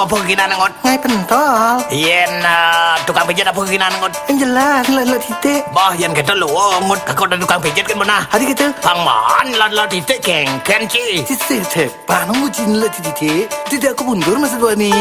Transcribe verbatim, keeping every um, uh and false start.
Apa keginan, Ngut? Ngai pentol. Yén, eh, tukang pijit apa keginan, Ngut? Yang jelas, lak-lak titik. Bah, yén kéto luung, Ngut. Aku ada tukang pijit kan benah. Adi kéto? Bang Maan, lak-lak titik kéngkén, Ci. Titik, titik. Panung uji lak titik. Titik aku mundur masa dua ni.